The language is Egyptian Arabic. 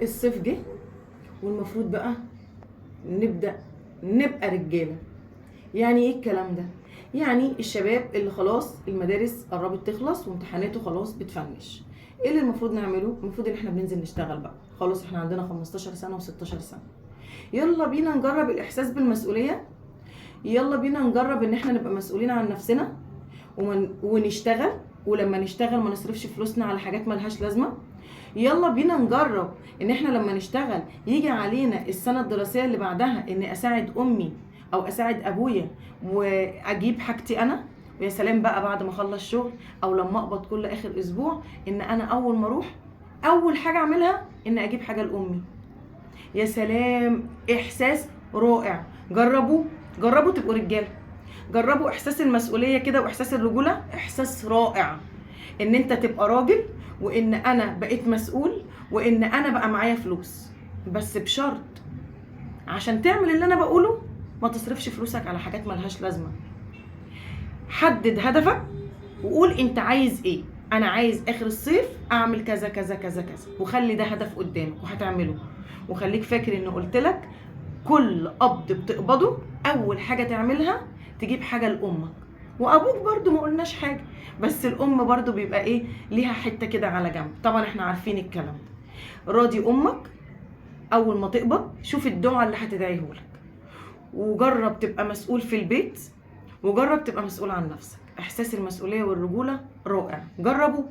الصيف جه والمفروض بقى نبدأ نبقى رجالة. يعني ايه الكلام ده؟ يعني الشباب اللي خلاص المدارس قربت تخلص وامتحاناته خلاص بتفنش، ايه اللي المفروض نعمله؟ المفروض ان احنا بننزل نشتغل بقى، خلاص احنا عندنا 15 سنة و16 سنة. يلا بينا نجرب الاحساس بالمسؤولية، يلا بينا نجرب ان احنا نبقى مسؤولين عن نفسنا ونشتغل، ولما نشتغل ما نصرفش فلوسنا على حاجات ملهاش لازمة. يلا بينا نجرب ان احنا لما نشتغل يجي علينا السنة الدراسية اللي بعدها ان اساعد امي او اساعد ابويا واجيب حاجتي انا. ويا سلام بقى بعد ما اخلص شغل او لما اقبض كل اخر اسبوع ان انا اول ما اروح اول حاجة اعملها ان اجيب حاجة لامي. يا سلام، احساس رائع. جربوا، جربوا تبقوا رجالة، جربوا احساس المسؤولية كده واحساس الرجولة، احساس رائع ان انت تبقى راجل وان انا بقيت مسؤول وان انا بقى معايا فلوس. بس بشرط، عشان تعمل اللي انا بقوله ما تصرفش فلوسك على حاجات ملهاش لازمة. حدد هدفك وقول انت عايز ايه. انا عايز اخر الصيف اعمل كذا كذا كذا كذا، وخلي ده هدف قدامك وهتعمله. وخليك فاكر ان قلت لك كل قبض بتقبضه اول حاجة تعملها تجيب حاجة لامك وابوك، برضو ما قلناش حاجة، بس الام برضو بيبقى ايه ليها حتة كده على جنب، طبعا احنا عارفين الكلام ده. راضي امك اول ما تقبض، شوف الدعاء اللي هتدعيه لك، وجرب تبقى مسؤول في البيت، وجرب تبقى مسؤول عن نفسك. احساس المسؤولية والرجولة رائع، جربوا.